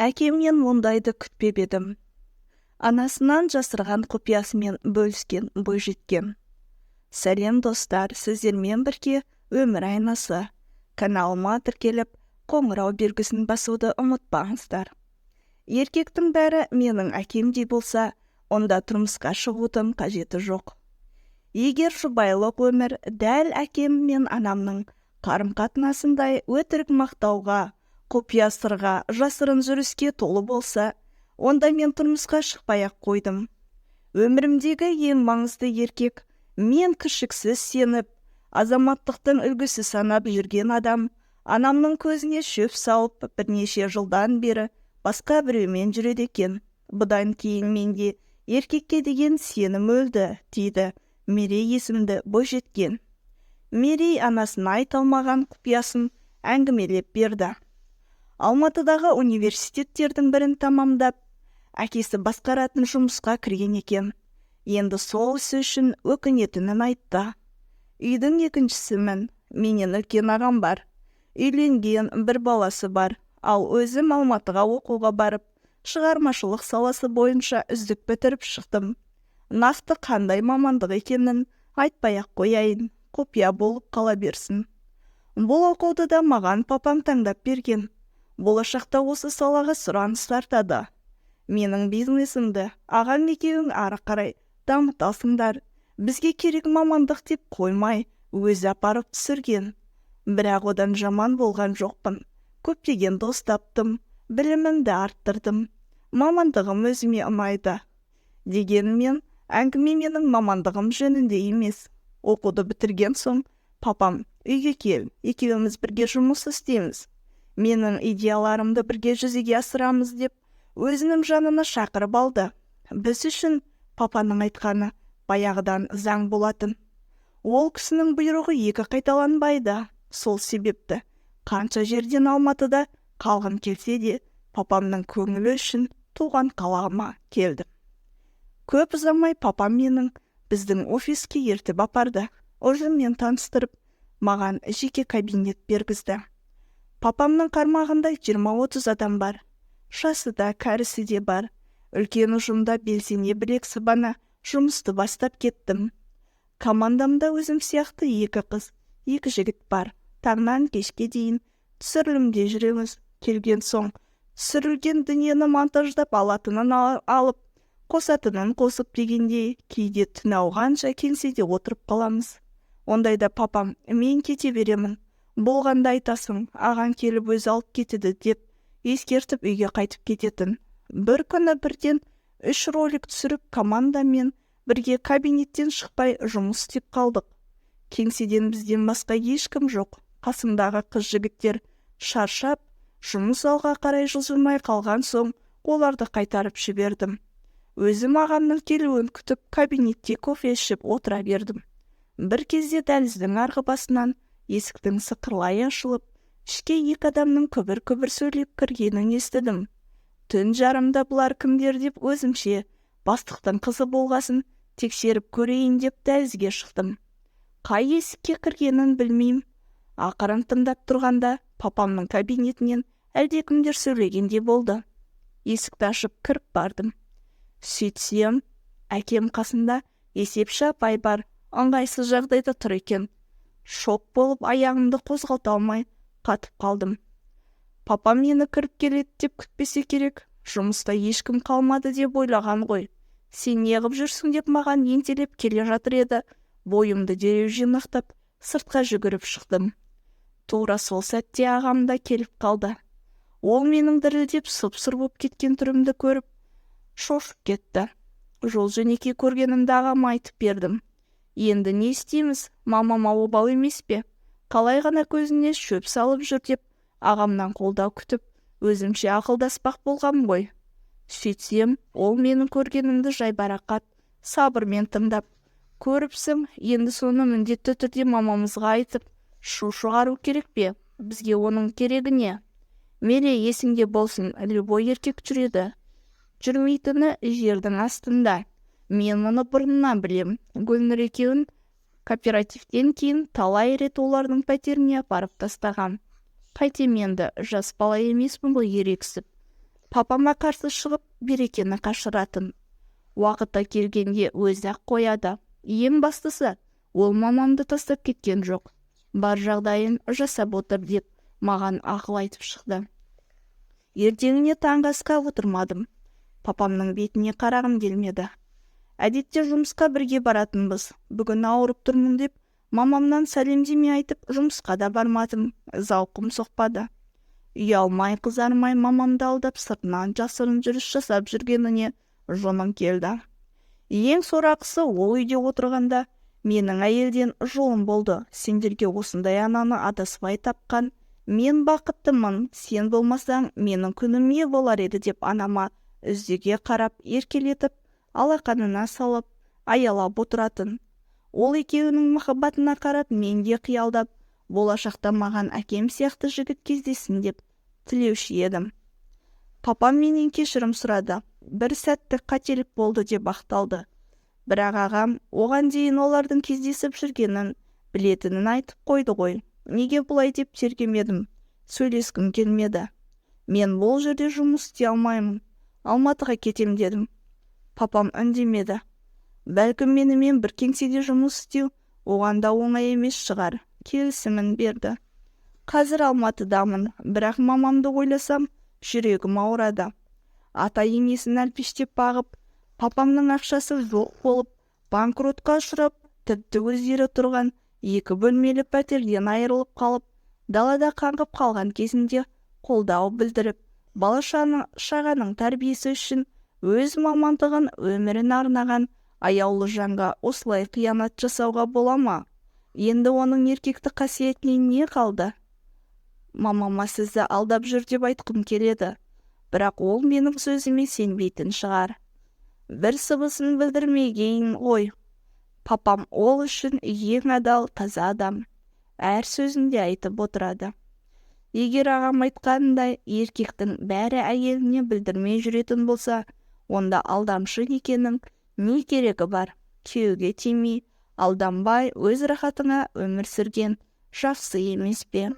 Әкемнен ондайды күтпеп едім. Анасынан жасырған құпиясымен бөліскен бойжеткен. Сәлем, достар! Сіздермен бірге «Өмір айнасы». Каналыма тіркеліп, қоңырау белгісін басуды ұмытпаңыздар. Еркектің бәрі менің әкемдей болса, онда тұрмысқа шығудың қажеті жоқ. Егер жұбайлық өмір дәл әкем мен анамның қарым-қатынасындай өтірік мақтауға, құпия сырға, жасырын жүріске толы болса, онда мен тұрмысқа шықпай-ақ қойдым. Өмірімдегі ең маңызды еркек, мен кіршіксіз сеніп, азаматтықтың үлгісі санап жүрген адам анамның көзіне шөп салып, бірнеше жылдан бері басқа біреумен жүреді екен. Бұдан кейін менде еркекке деген сенім өлді, дейді Мерей есімді бойжеткен. Мерей анасына айта алмаған құпиясын әңгімелеп берді. Алматыдағы университеттердің бірін тамамдап, әкесі басқаратын жұмысқа кірген екен. Енді сол ісі үшін өкінетінін айтты. Үйдің екіншісімін. Менен үлкен ағам бар, үйленген, бір баласы бар. Ал өзім Алматыға оқуға барып, шығармашылық саласы бойынша үздік бітіріп шықтым. Нақты қандай мамандық екенін айтпай-ақ қояйын, құпия болып қала берсін. Бұл оқуды да маған папам таңдап берген. Болашақта осы салаға сұраныс артады, менің бизнесімді ағам екеуің ары қарай дамытасыңдар, бізге керек мамандық деп қоймай, өзі апарып түсірген. Бірақ одан жаман болған жоқпын. Көптеген дос таптым, білімімді арттырдым, мамандығым өзіме ұнайды. Дегенмен әңгіме менің мамандығым жөнінде емес. Оқуды бітірген соң папам: «Үйге кел, екеуміз бірге жұмыс істейміз, менің идеяларымды бірге жүзеге асырамыз», – деп өзінің жанына шақырып алды. Біз үшін папаның айтқаны баяғыдан заң болатын. Ол кісінің бұйрығы екі қайталанбайды. Сол себепті қанша жерден Алматыда қалғым келсе де, папамның көңілі үшін туған қалама келдім. Көп ұзамай папам менің біздің офиске ертіп апарды. Ұжыммен таныстырып, маған жеке кабинет бергізді. Папамның қармағында 20-30 адам бар, жасы да, кәрісі де бар. Үлкен ұжымда белсене білек сыбана жұмысты бастап кеттім. Командамда өзім сияқты екі қыз, екі жігіт бар. Таңнан кешке дейін түсірілімде жүреміз. Келген соң түсірілген дүниені монтаждап, алатынын алып, қосатынын қосып дегендей, кейде түн ауғанша кеңседе отырып қаламыз. Ондайда папам: «Мен кете беремін, болғанда айтасың, ағаң келіп өзі алып кетеді», – деп ескертіп, үйге қайтып кететін. Бір күні бірден үш ролик түсіріп, командамен бірге кабинеттен шықпай жұмыс істеп қалдық. Кеңседен бізден басқа ешкім жоқ. Қасымдағы қыз жігіттер шаршап, жұмыс алға қарай жылжымай қалған соң, оларды қайтарып жібердім. Өзім ағамның келуін күтіп, кабинетте кофе ішіп отыра бердім. Бір кезде дәліздің арғы басынан есіктің сықырлай ашылып, ішке екі адамның күбір-күбір сөйлеп кіргенін естідім. Түн жарымда бұлар кімдер деп, өзімше бастықтың қызы болғасын, тексеріп көрейін деп дәлізге шықтым. Қай есікке кіргенін білмеймін. Ақырын тыңдап тұрғанда, папамның кабинетінен әлдекімдер сөйлегендей болды. Есікті ашып кіріп бардым. Сөйтсем, әкем қасында есепші апай бар, ыңғайсыз жағдайда тұр екен. Шок болып, аяғымды қозғалта алмай қатып қалдым. Папам мені кіріп келеді деп күтпесе керек. Жұмыста ешкім қалмады деп ойлаған ғой. «Сен неғып жүрсің?» деп маған ентелеп келе жатыр еді, бойымды дереу жинақтап, сыртқа жүгіріп шықтым. Тура сол сәтте ағам да келіп қалды. Ол менің дірілдеп, сұп-сұр болып кеткен түрімді көріп, шошып кетті. Жол жөнекей көргенімді ағама айтып бердім. «Енді не істейміз? Мамама обал емес пе? Қалай ғана көзіне шөп салып жүр?» деп, ағамнан қолдау күтіп, өзімше ақылдаспақ болғам ғой. Сөйтсем, ол менің көргенімді жайбарақат сабырмен тыңдап: «Көріпсің, енді соны міндетті түрде мамамызға айтып, шу шығару керек пе? Бізге оның керегі не? Мерей, есіңде болсын, любой еркек жүреді, жүрмейтіні жердің астында. Мен мұны бұрыннан білем. Гүлнұр екеуін кооперативтен кейін талай рет олардың пәтеріне апарып тастағам. Қайтем енді, жас бала емеспін ғой ерегісіп. Папама қарсы шығып, берекені қашыратын. Уақыты келгенде өзі-ақ қояды. Ең бастысы, ол мамамды тастап кеткен жоқ. Бар жағдайын жасап отыр деп маған ақыл айтып шықты. Ертеңіне таңғы асқа отырмадым. Папамның бетіне қарағым келмеді. Әдетте жұмысқа бірге баратынбыз. Бүгін ауырып тұрмын деп мамамнан сәлемдеме айтып жұмысқа да бармадым. Зауқым соқпады. Ұялмай, қызармай мамамды алдап, сыртынан жасырын жүріс жасап жүргеніне жыным келді. Ең сорақысы, ол үйде отырғанда менің әйелден жолым болды. Сендерге осындай ананы адаспай тапқан мен бақыттымын, сен болмасаң менің күнім не болар еді деп анама үздіге қарап еркелетіп, алақанына салып, аялап отыратын. Ол екеуінің махаббатына қарап, мен де қиялдап, болашақта маған әкем сияқты жігіт кездессін деп тілеуші едім. Папам менен кешірім сұрады. Бір сәттік қателік болды деп ақталды. Бірақ ағам оған дейін олардың кездесіп жүргенін білетінін айтып қойды ғой. Неге бұлай деп тергемедім. Сөйлескім келмеді. Мен бұл жерде жұмыс істей алмаймын. Алматыға кетем дедім. Папам үндемеді. Бәлкім, менімен бір кеңседе жұмыс істеу оған да оңай емес шығар. Келісімін берді. Қазір Алматыдамын, бірақ мамамды ойласам, жүрегім ауырады. Ата-енесін әлпештеп бағып, папамның ақшасы жоқ болып, банкротқа ұшырап, тіпті өздері тұрған екі бөлмелі пәтерден айырылып қалып, далада қаңғып қалған кезінде қолдау білдіріп, бала-шағаның тәрбиесі үшін өз мамандығын, өмірін арнаған аяулы жанға осылай қиянат жасауға бола ма? Енді оның еркектік қасиетінен не қалды? Мамама сізді алдап жүр деп айтқым келеді, бірақ ол менің сөзіме сенбейтін шығар. Бір сыбысын білдірмеген ғой. Папам ол үшін ең адал, таза адам. Әр сөзінде айтып отырады. Егер ағам айтқанындай еркектің бәрі әйеліне білдірмей жүретін болса, онда алдамшы некенің не керегі бар? Күйеуге тимей, алданбай өз рахатыңа өмір сүрген жақсы емес пе?